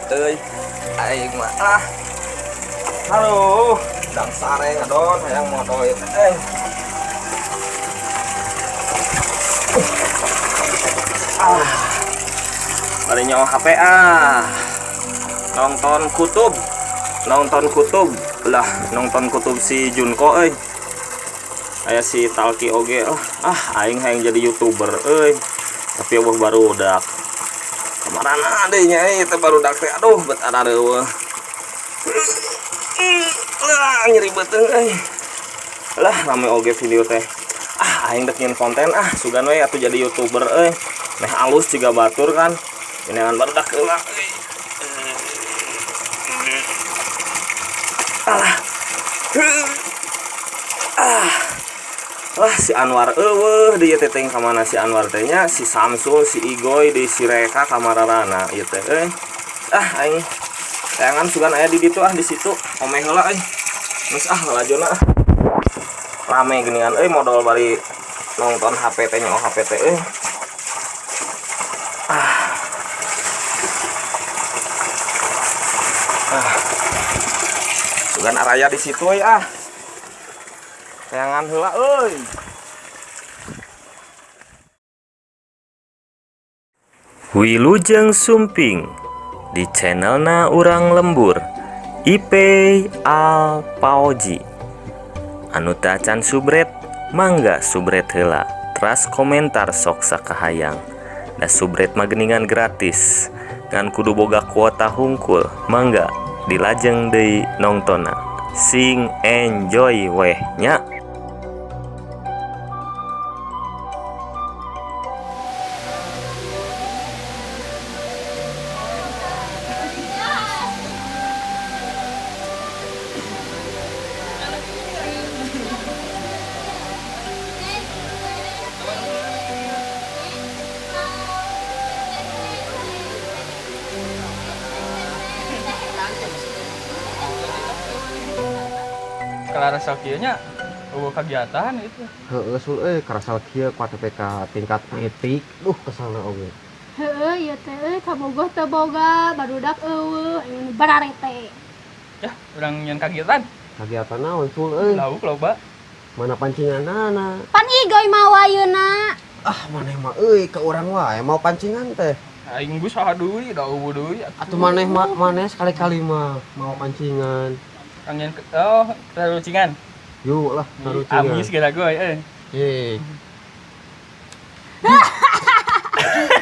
Euy, aing mah ah. Halo, dang sare ngadon hayang modol ieu teh. Euy. Ah. Bari nyawa HP ah. Nonton kutub. Nonton kutub. Lah, nonton kutub si Junko euy. Aya si Talki oge. Oh, ah aing hayang jadi YouTuber euy. Tapi eueuh barudak. Kamarana deui nya euy teh barudak teh aduh bet arareueuh. Lah nyeri beuteung euy. Lah rame oge video teh. Ah aing dek nyeun konten ah sugan we atuh jadi YouTuber euy. Meh alus jiga batur kan. Ineangan barudak heula euy. Alah. Ah. Lah si Anwar eueuh dieu teh teuing ka mana si Anwar teh nya, si Samsul, si Igoy, di si Reka kamararana ieu teh euy. Ah aing tayangan sugan aya di ditu ah di situ omeh heula euy. Geus ah lalajona ah. Rame geuningan euy modal bari nonton HP teh nyaho HP teh euy. Ah. Ah. Sugan araya di situ euy ah. Tayangan heula euy. Wilujeng Sumping di channelna Urang Lembur IP Al Paoji. Anu teu acan subret mangga subret heula teras komentar sok sakahayang. Da subret mah geuningan gratis ngan kudu boga kuota hungkul mangga dilajeng deui nongtonna. Sing enjoy weh nya. Karasa kieu nya eueuh kagiatan itu. Heeh sul euy karasa kieu ku ATPK tingkat etik. Duh kesalna oge. Heeh ieu teh euy kabogoh teu boga barudak eueuh bararete. Yah, urang nyeun kagiatan. Kagiatan naon sul euy? Lauk loba. Mana pancinganana? Pan Igoy mawa ayeuna. Ah maneh mah euy ka urang wae mau pancingan teh. Aing geus saha deui da eueuh deui atuh. Maneh mah maneh sekali-kali mah mau pancingan. Angin oh tarucingan. Yuk lah tarucingan. Amis gara gue euy. Eh.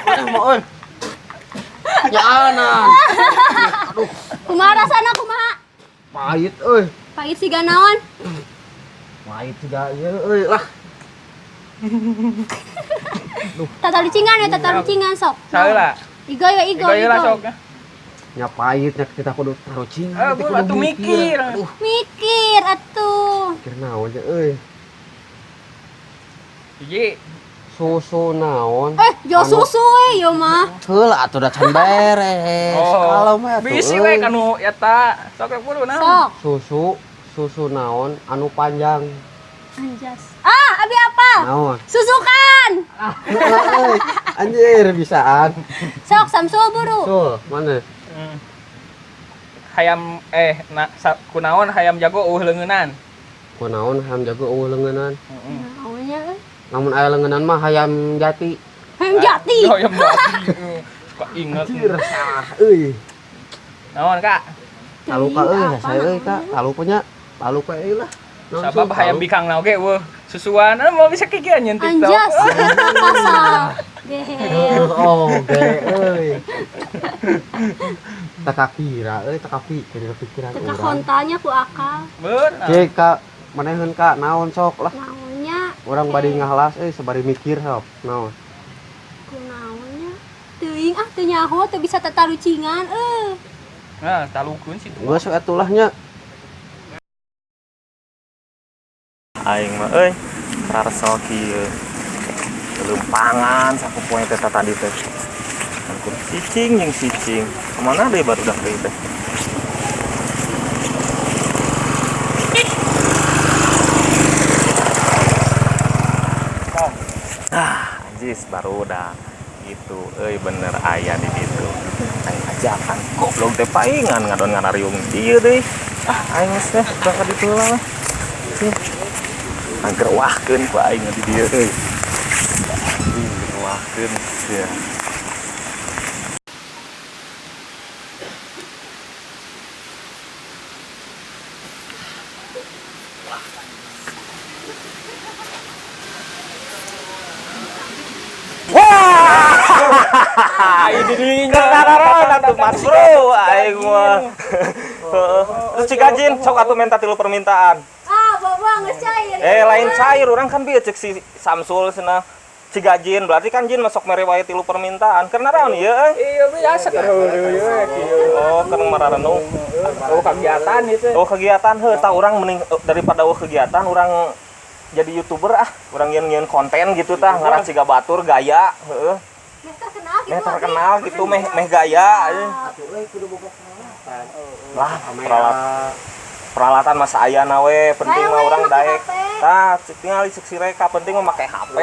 Maneh mah euy. Nyaanan. Aduh. Kumaha rasana kumaha? Pahit euy. Pahit siga naon? Pahit siga ieu euy lah. Duh. Tatarucingan ya tatarucingan sok. Saheula. Igoy we igoy. Igoy lah sok. Nya pahitnya kita kudu tarucingan, kudu atuh mikir. Aduh. Mikir atuh. Mikir naon nya euy. Hiji susu naon? Jo susu we ieu mah. Heula atuh da can beres. Oh. Kalau mah atuh. Bisi we kanu eta. Sok kudu naon? Sok. Susu naon anu panjang. Anjas. Ah, abi apa? Naon? Susukan. Ah, euy. Anjir bisaan. Sok Samsul buru. Sul, mana? Hayam kunaon hayam jago eueuh leungeunan. Kunaon hayam jago eueuh leungeunan? Heeh. Naonnya euy? Lamun aya leungeunan mah hayam jati. Hayam jati. Hayam jati. Suka inget. Anjir salah euy. Naon, Kak? Taluka euy, saya euy, Kak. Taluka nya, taluka euy lah. Sabab hayam bikangna oge eueuh susuan mau bisa kikian nyeun TikTok. Anjas, eta kasal. Geher. Oh, ge euy. Teka kira euy, teka pikir pikiran Teka urang. kontanya ku akal. Bener. Cek Kak, maneheun Kak, naon sok lah. Naonnya? Urang bari ngahalas euy sabari mikir sok, naon. Ku naonnya? Teuing ah teu nyaho teu bisa tatarucingan euy. Nah, talukeun situ. Geus atuh lah nya. Aing mah euy karasa kieu. Leumpangan sakupoe teh tadi teh. Angkur cicing jeung cicing. Kemana deui barudak deui teh? Ah, anjis barudak. Gitu euy, bener aya di ditu. Aing ajakan goblok teh paingan ngadon ngarariung dieu deui. Ah, aing geus teh urang ka ditu lah. Anggerwahkeun ku aing di dieu euy. Anggerwahkeun sia. Kendaraan atuh Mas Bro, aing mah. Heeh. Terus Cik Ajin, sok atuh minta tilu permintaan. Ah, bawa geus cair. Eh, lain cair, urang kan bieu cek si Samsul cenah. Cik Ajin, berarti kan Jin masuk mere wae tilu permintaan. Keur naraon ieu euy? Iya biasa keur kieu. Oh, keur mararenung. Oh, kegiatan itu. Oh, kegiatan heuh tah urang mending daripada eueuh kegiatan urang jadi YouTuber ah, urang nyieun-nyieun konten gitu tah, ngarah siga batur gaya, heuh. Meh terkenal gitu. Meh terkenal gitu, meh meh gaya. Atuh euy kudu boga peralatan. Lah, peralatan masa ayana we, penting mah urang daek. Tah, cek tingali cek si Reka, penting mah make HP.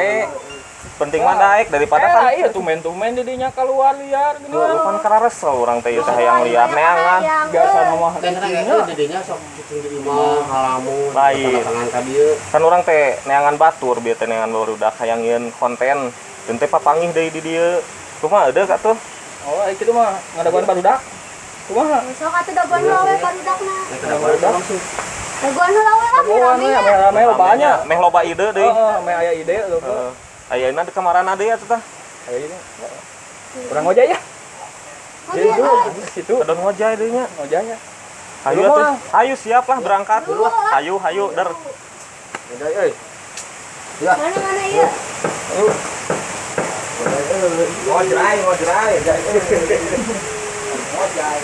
Penting mah daek daripada kan iya tumen-tumen didinya keluar liar gini. Heuh, pan kararesel urang teh ieu teh hayang liar neangan. Biasa mah Dan itu didinya sok cicing di imah halamun. Lain. Tangan ka dieu. Kan urang teh neangan batur bieu teh neangan barudak hayang nyieun konten. Teu teh papangih deui di dieu. Kumaha deuk atuh? Oh, kitu mah ngadaguan barudak. Kumaha? Sok atuh dagoan heula we barudakna. Langsung. Dagoan heula we lah Dagoan we rame. rame loba nya. Meh loba ide deui. Heeh, meh aya ide loba. Heeh. Ayeuna di kamarana deui atuh tah. Aya ide. Urang ngojay ya. Ngojay. Situ. Kadon ngojay deui nya. Ngojay nya. Hayu atuh. Hayu siap lah berangkat. Hayu hayu der. Ngojay euy. Ya. Mana-mana ieu? Ngojray, ngojray. Ngojay.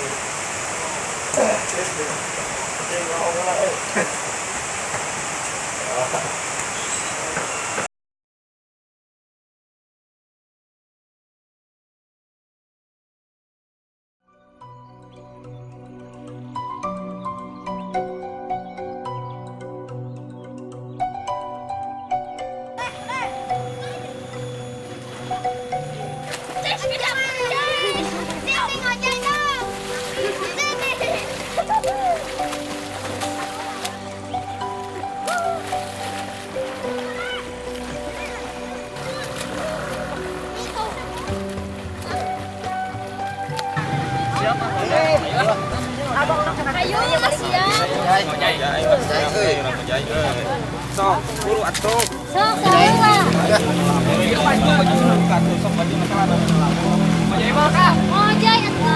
Ayo, siap. Sok, buru atuh. Sok, salah. Ngojay atuh.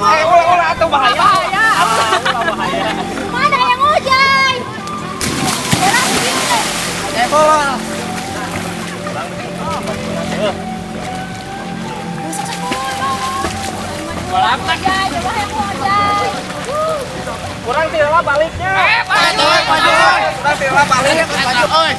Eh, ulah atuh bahaya. Mana yang ngojay? Bola. Kurang tidak baliknya. Kurang tidak balik.